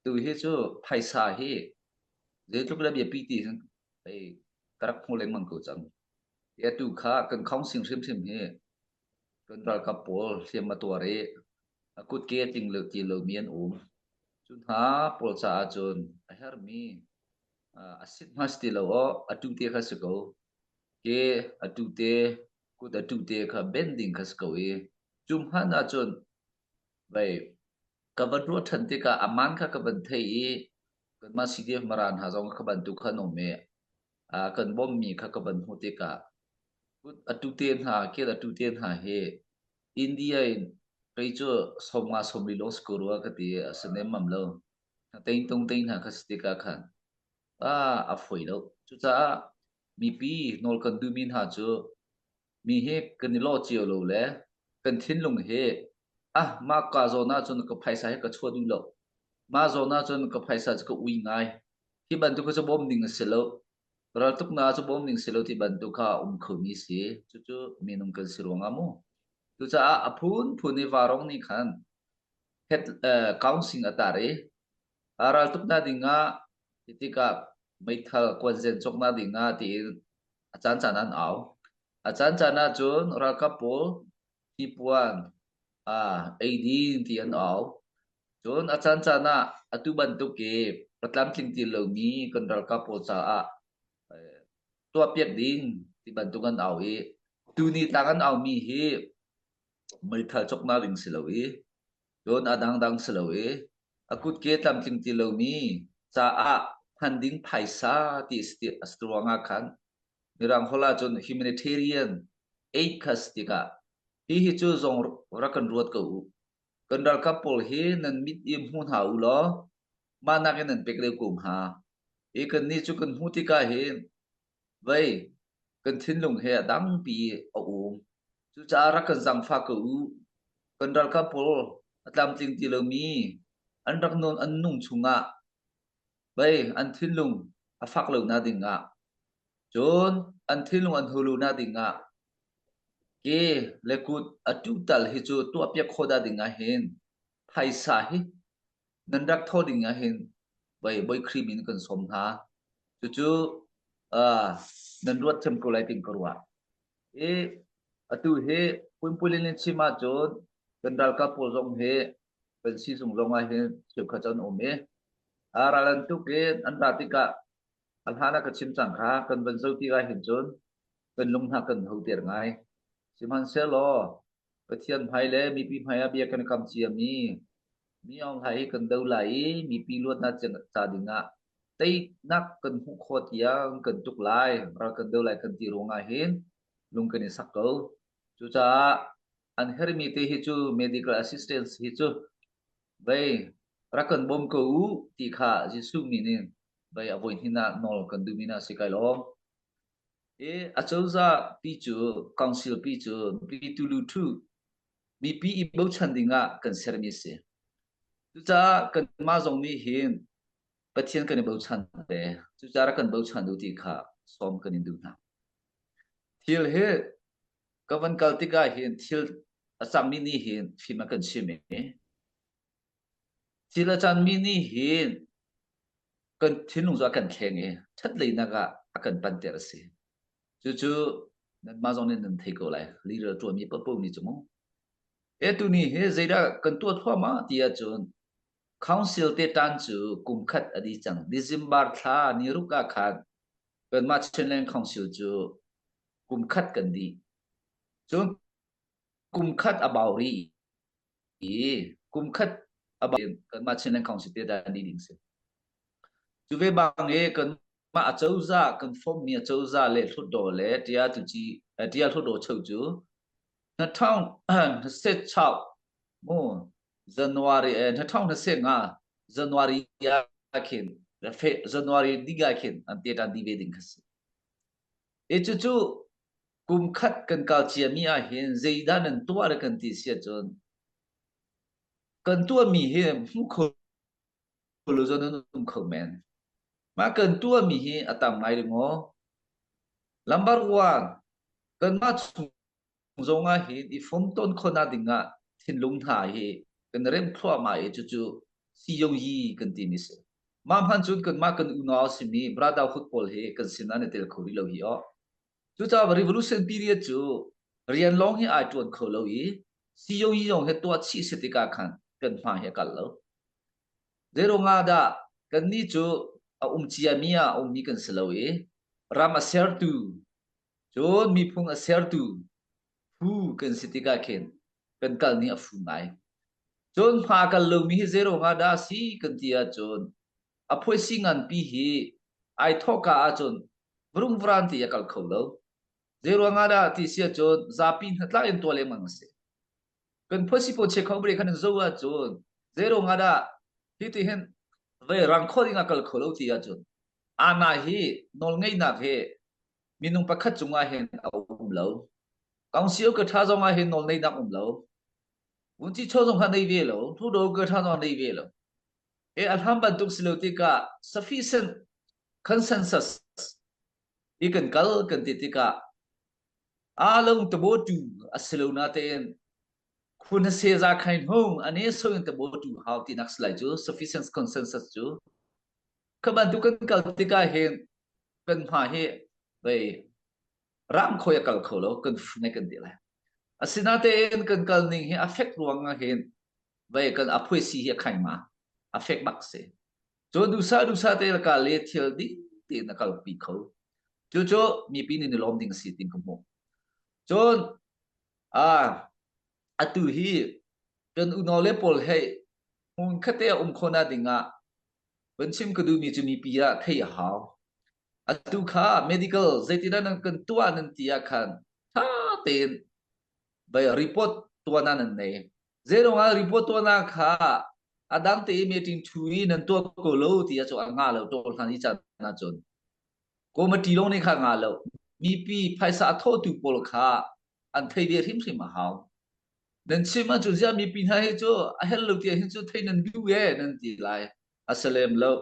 Tu hi cu phaisa hi zeitluk le biapi ti hin hei ka rak hmu lengmang ko cang. Hi atu kha kan khawngsing hrimhrim hi kan ralkap pawl hliam a tuar i a kutke a tling lo ti lomi an um. Cu hna pawl caah cun a herhmi a sit hma si ti lo aw a tu te kha si ko. Ke a tu te, kut a tu te kha ben ding kha si ko i cu hmanh ahcun vei ka van ruah ṭhan tikah a man kha ka van thei i kanmah CDF Mara hna zong kha bantuk kha an um i kan bawmhmi kha ka van hmuh tikah kut a tu te hna kel a tu te hna hi India in kei cu 50 40 lawng si ko rua ka ti a si nemmam lo. Tein tung tein hna kha si tikah khan a fawi lo. Cucaah mipi nawl kan duhmi hna cu mi hi kan i lawh cio lo le kan thinlung hi ah mah ka zawn ahcun ka phaisa hi ka chuah duh lo. Mah zawn ahcun ka phaisa cu ka ui ngai. Hi bantuk cu bawm ding a si lo. Raltuknak cu bawm ding si lo ti bantuk kha a um khomi si. Cucu minung kan si ruangah mu. Cucaah a phunphun i varong nih khan het, uh, counseling a tar i raltuknak ding ah ti tikah meithal kuanzen cawknak ding ah tiin a caancaan an au. A caancaan ahcun ralkap pawl hnipuan, eidin ti an au. Cun a caancaan ah atu bantuk i a tlamtling ti lomi kan ralkap pawl caah tuahpiak ding ti bantuk an au i tuni tlang an aumi hi meithal cawknak ding si lo i cun a dangdang si lo i a kutke tlamtling ti lomi caah hman ding phaisa ti a si ruangah khan Mirang holh ahcun humanitarian aid kha si tikah hihi cu zong rak kan ruat ko u. Kan ralkap pawl hi nan mit i hmu hna u law mah nakin nan pek deuh ko hnga. Hi kannih cu kan hmuh tikah hin vei kan thinlung he a dangpi a um. Cucaah rak kan zaangfah ko u. Kan ralkap pawl a tlamtling ti lomi an rak nawn an nung chungah vei an thinlung a fak lo na dingah cun an thinlung an hulu na dingah ke le kut a tutal hi cu tuahpiak khawh dah dingah hin phaisa hi nan rak thaw ding ah hin voi voi Khrih min kan sawm hna. Cucu uh, nan ruat thiam ko lai ting ka ruah. I atu hi pumpulin in chim ahcun kan ralkap pawl zong hi kan sizung zong ah hin cheukhat an um i a ral an tuk i an ra tikah a hlan ah ka chim cang kha kan van zo tikah hin cun kan lung hna kan ho ter ngai. Sihmanhsehlaw Pathian hmai le mipi hmai ah bia kan kam ciami mi Aung Hlaing hi kan do lai i mipi luatnak ca dingah teinak kan hmuh khawh tiang kan tuk lai, ral kan do lai kan ti ruangah hin lung kan i sak ko. Cucaah an hermi te hi cu medical assistance hi cu vei rak kan bawm ko u ti kha Jesuh min in vei a voi hnin ah nawl kan duhmi na si kai lawm. I acozah pi cu council pi cu Pituluṭhu mipi i bochan dingah kan sermi a si. Cucaah kanmah zong nih hin Pathian kan i bochan ve. Cucaah rak kan bochan u ti kha sawm kan in duh hna. Thil hi ka van kal tikah hin thil a cangmi nih hin fim a kan chim i Thil a canmi nih hin kan thinlung cu a kan thleng i ṭhatleinak ah a kan panter a si. Cucu nanmah zong nih nan thei ko lai. Leader ṭuanmi paohpaoh nih cu mu. E tuni hi zeidah kan tuah thluahmah ti ahcun Council te tan cu kum khat a dih cang. December thla ni ruk ah khan kanmah Chinland Council cu kum khat kan dih. Cun kum khat a bau rih i kum khat a kanmah Chinland Council te dah ni ding si. Cu ve bang i kanmah acozah kan fommi acozah le hlutdaw le tia tuci tia hlutdaw cheu cu na thong na set chau mu January na thong na se nga January ah khin January diga khin an te tan di ve ding kha si. E cu cu kum khat kan kal ciami ah hin zeidah nan tuah le kan ti si ahcun kan tuahmi hi hmu kho lo zon an um kho men. Mah kan tuahmi hi a tam ngai ringaw. Lambar one, kanmah chung zong ah hin i fom ton khawhnak ding ah thinlung hna hi kan rem thluahmah i cucu Siyongyi kan timi si. Mah hman cun kanmah kan unau a simi brotherhood pawl hi kan sin an i tel kho rih lo hi aw. Cucaah revolution period cu rian lawng hi ai ṭuan kho lo i Siyongyi zong hi tuah chih si tikah khan kan hma hi a kal lo. Zeiruangah dah kannih cu a um ciami ah a ummi kan si lo i ram a sertu cun miphung a sertu phu kan si tikah khin kan kal ning a fu ngai. Cun hma kal lomi hi zeiruangah dah a si kan ti ahcun a phuaisi nganpi hi ai thawhka ahcun vurungvran ti a kal kho lo. Zeiruangah dah ti si ahcun zapi hnatlak in tuah lengmang a si. Kan phuaisi pawl che kho khan in zoh ahcun zeiruangah dah hi ti hin vei rang kho ding a kal kho lo ti ahcun ana hi nawlngeihnak hi minung pakhat cungah hin a um lo. Council ka tha zong ah hin nawl neihnak um lo. Vunci chaw zong kha nei ve lo. Thudo ka tha zong nei ve lo. E a hlam bantuk si lo tikah sufficient consensus i kan kal kan ti tikah a long tabo tu a si lo na tein khun se za khain hung ane so in tabo tu hau ti nak slai cu sufficient consensus cu kha bantuk kan kal tikah hin kan hma hi vei ram khoi a kal kho lo kan fung kan ti lai asinatein kan kal ning hi a fek ruang ah hin vei kan a phuai si hi a khain ma a fek bak si cu dusa dusa te ka le thil ding tein a kal pi kho cu cu mipi nih ni lawm ding si tin ka hmuh cun a atu hi kan unau le pawl hei hmun khate a um khona ding ah Van chim ka duhmi cu mipi ah theih a hau. Atu kha medical zeitindah nan kan tuah nan ti ah khan tha tein vai report tuah na nan nei. Zeiruang ah report tuah na kha a dang te meeting thu i nan tuah ko lo ti ah cu a nga lo tol hlan i caan ahcun committee lawng nih kha nga lo. Mipi phaisa a thawhtu pawl kha an thei ve hrimhrim a hau. Nan chim ahcun ziah mipi hna hi cu a hel lo tiah hin cu thei nan duh e nan ti lai. A si lem lo.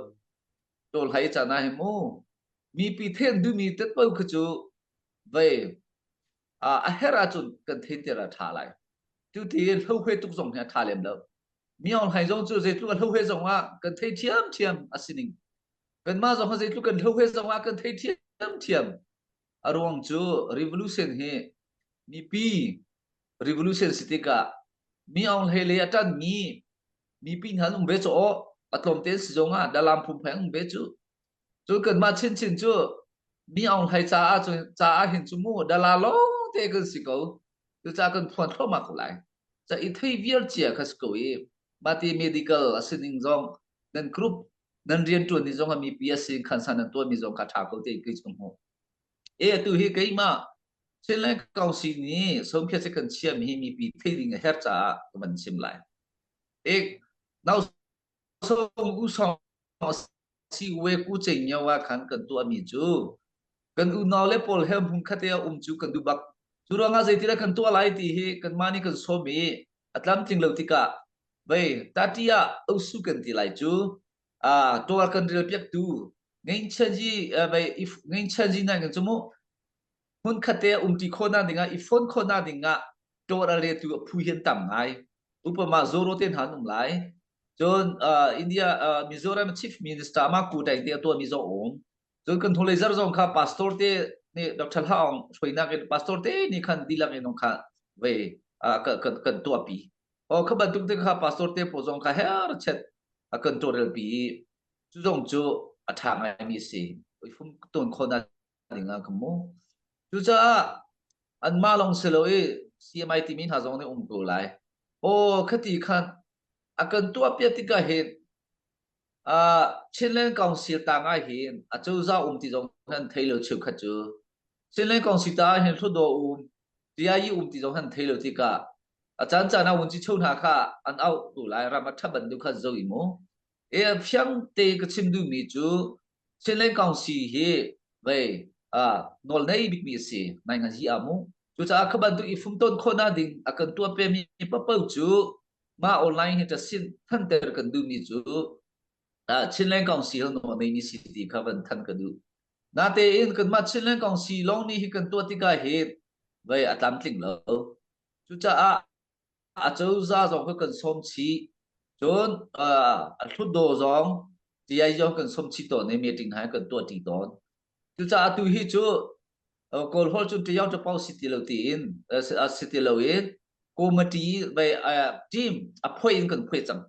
Ṭawl hai caan ah hi mu mipi then duhmi tet paoh kha cu vei a herh ahcun kan theiter a ṭha lai. Cuti hlohe tuk zong hi a ṭha lem lo. Mi Aung Hlaing zong cu zeitluk a hlohe zong ah kan thei ṭhiamṭhiam a si ning. Kanmah zong kha zeitluk kan hlohe zong ah kan thei ṭhiamṭhiam. A ruang cu revolution hi mipi revolution si tikah mi Aung Hlei lei a ṭanmi mipi hna an um ve caw a tlawmte si zong ah dalam phungphai an um ve cu. Cu kanmah chinchin cu mi Aung Hlei caah cun caah hin cu mu dala lawng te kan si ko. Cucaah kan phuan thluahmah ko lai. Ca i thei vial cia kha si ko i mati medical a sining zong nan group nan rianṭuan ni zong a mipi a sin khan san nan tuahmi zong kha ṭha ko te kei cu ka hmuh. E atu hi keimah Chinland Council nih somkhiat se kan chiami hi mipi thei ding a herh caah ka van chim lai. E nau song u song si we ku cheng nyo ah khan kan tuahmi cu kan unau le pawl he hmun khat te um cu kan duh bak. Cu ruangah zeitindah kan tuah lai ti hi kanmah nih kan sawm i a tlamtling lo tikah vei tati ah osu kan ti lai cu tual kan rel piak tu ngeinchanji vei ngeinchanji nan kan cu mu hmun khat te umti khawhnak dingah i phone khawhnak dingah tawr a retu a phu hian tam ngai upama zoro te hna an um lai cun India Mizoram chief minister ma ku tai te a tuah mi zong um cun kan hnulei zar zong kha pastor te nih Dr. Haung hruainak in pastor te nih khan dihlak in kha vei kan kan tuahpi o kha bantuk te kha pastor te pawl zong kha her chet a kan tawrel pi i cu zong cu a ṭha ngaimi si oi fum ton khawhnak ding ah ka mu cucaah anmah lawng si lo i CMI timi hna zong nih um ko lai aw khati khan a kan tuah piak tikah hin Chinland Council tang ah hin acozah um ti zong an thei lo cheukhat cu Chinland Council ta ah hin Hluttaw um TIE um ti zong an thei lo tikah a caan caan ah vunci cho hna kha an auh tu lai ram a ṭha bantuk khan zo i mu e fiang te ka chim duhmi cu Chinland Council hi vei nawl nei bikmi a si nai ngan hi a mu cucaah kha bantuk i fumton khawhnak ding a kan tuah pemi papo cu mah online hi ta sin thanter kan duhmi cu Chinland Council nawl neimi si ti kha van than ka duh. Natein kanmah Chinland Council lawng nih hi kan tuah tikah hin vei a tlamtling lo. Cucaah acozah zong kha kan sawm chih. Cun a hlutdaw zong TI zong kan sawm chih tawn i meeting hna kan tuah ṭi tawn. Cucaah tu hi cu Kawl holh cu ṭiao ṭapau si ti lo tiin si ti lo i committee ve team a phuai in kan phuai cang.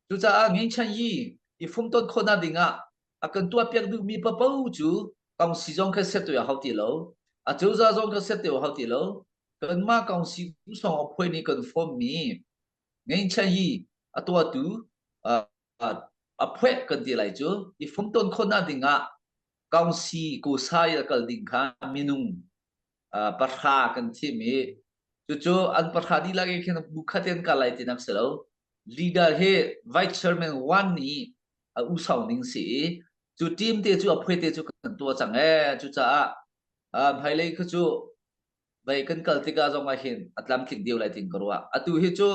Cucaah Ngeinchan Yi i fumton khawhnak ding ah a kan tuahpiak duhmi papo cu kongsi zong kha set a hau ti lo, a cozah zong kha set a hau ti lo. Kanmah kongsi song a phuai nih kan form mi Ngeinchan Yi a tuahtu a phueh kan ti lai cu i fumton khawhnak ding ah kongsi kusai a kal ding kha minung pahra kan thim i cucu an pahra dihlak in khin bu khat in kal lai tinak si lo. Leader hi vice chairman one nih a usau ning si i cu team te cu a phuai te cu kan tuah cang ee. Cucaah hmailei khu cu vei kan kal tikah zong ah hin a tlamtling deuh lai tin ka ruah. Atu hi cu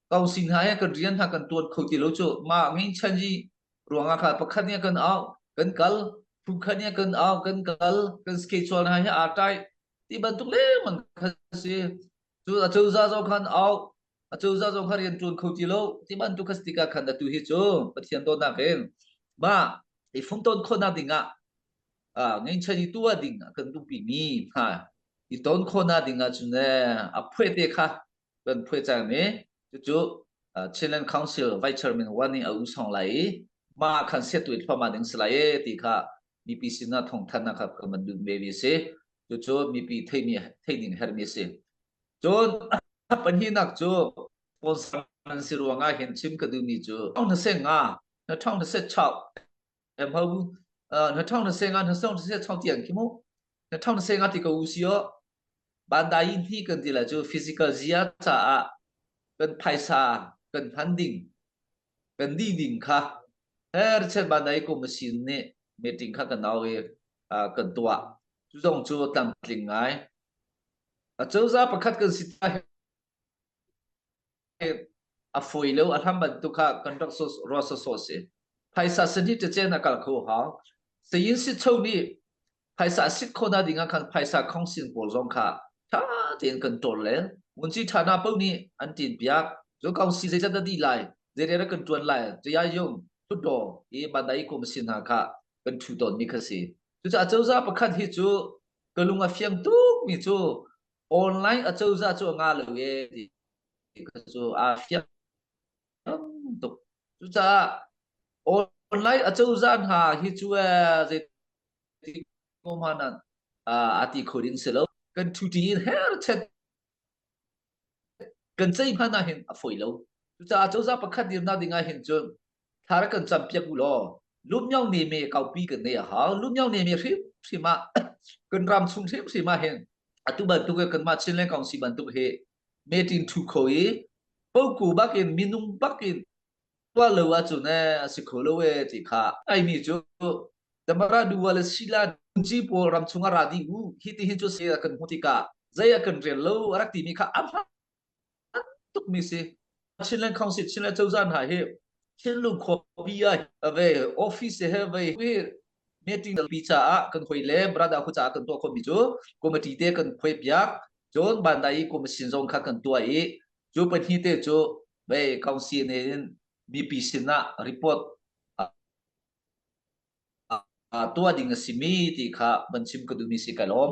council hna he kan rian hna kan tuan kho ti lo cu mah ngeinchan hi ruangah kha pakhat nih kan au kan kal phukhat nih kan au kan kal kan schedule hna hi aa tai ti bantuk lengmang kha si. Cu acozah zong khan au acozah zong kha rian tuan kho ti lo ti bantuk kha si tikah khan atu hi cu Pathian dawtnak in mah i fumton khawhnak ding ah ngeinchan i tuah ding kan duhpi mi hna i ton khawhnak ding ah cun a phuai te kha kan phuai cang i cucu Chinland Council Vice Chairman wan nih a usong lai i mah khan set tu thluahmah ding si lai e ti kha mipi sinah thawngthannak kha kan van duh ve si. Cucu mipi theimi theih ding herhmi si. Cun pahnihnak cu sponsor nan si ruangah hin chim ka duhmi cu na se nga na thong na se chau em ho na thong na se nga na song na se chau tiang khi mu na thong na se nga ti ko u si o bandai hi kan ti la cu physical zia caah kan phaisa kan hman ding kan di ding kha her chen bandai ko machine nih meeting kha kan au i kan tuah cu zong cu tlamtling ngai. Acozah pakhat kan si ta a fawi lo a hlam bantuk kha kan rak ruah sawsawh si. Phaisa sani ṭacen a kal kho hau. Sayin si cho nih phaisa sit khawhnak ding ah khan phaisa khongsin pawl zong kha ṭha tein kan ṭawl le ngunci ṭha hna paoh nih an ṭin piak. Cu kong si zeizat dah dih lai, zeirel kan ṭuan lai, caya yung, hlutdaw i bandai kum sin hna kha kan ṭhu tawnmi kha si. Cucaah cozah pakhat hi cu ka lung a fiang tuk mi cu online acozah cu a nga lo e ti kha cu aa fiang tuk. Cucaah online acozah hna hi cu zeiti hmanh ah a ti kho ding si lo. Kan ṭhuṭi in her chet kan ceih hmanh ah hin a fawi lo. Cucaah cozah pakhat dirnak ding ah hin cun thla rak kan campiak u law lumyang neme kaupi kan nei a hau. Lumyang neme hrimhrim ah kan ram chung hrimhrim ah hin atu bantuk kanmah Chinland Council bantuk hi meeting thu kho i poku bakin minung bakin tuah lo ahcun eh a si kho lo e ti kha ai mi cu Damara duwa le sila ci pawl ram chung a ra dih u hi ti hin cu se kan hmu tikah zei a kan rel lo a rak timi kha a hmaan tuk mi si. Chinland Council Chinland cozah hna hi Chinlung khuapi ah ve office he ve hi meeting pi caah kan hoi le brother khu caah kan tuah khomi cu committee te kan khuai piak cun bandai commission zong kha kan tuah i cu pahnih te cu ve council ne in mipi sinah report tuah ding a simi ti kha van chim ka duhmi si kai lawm.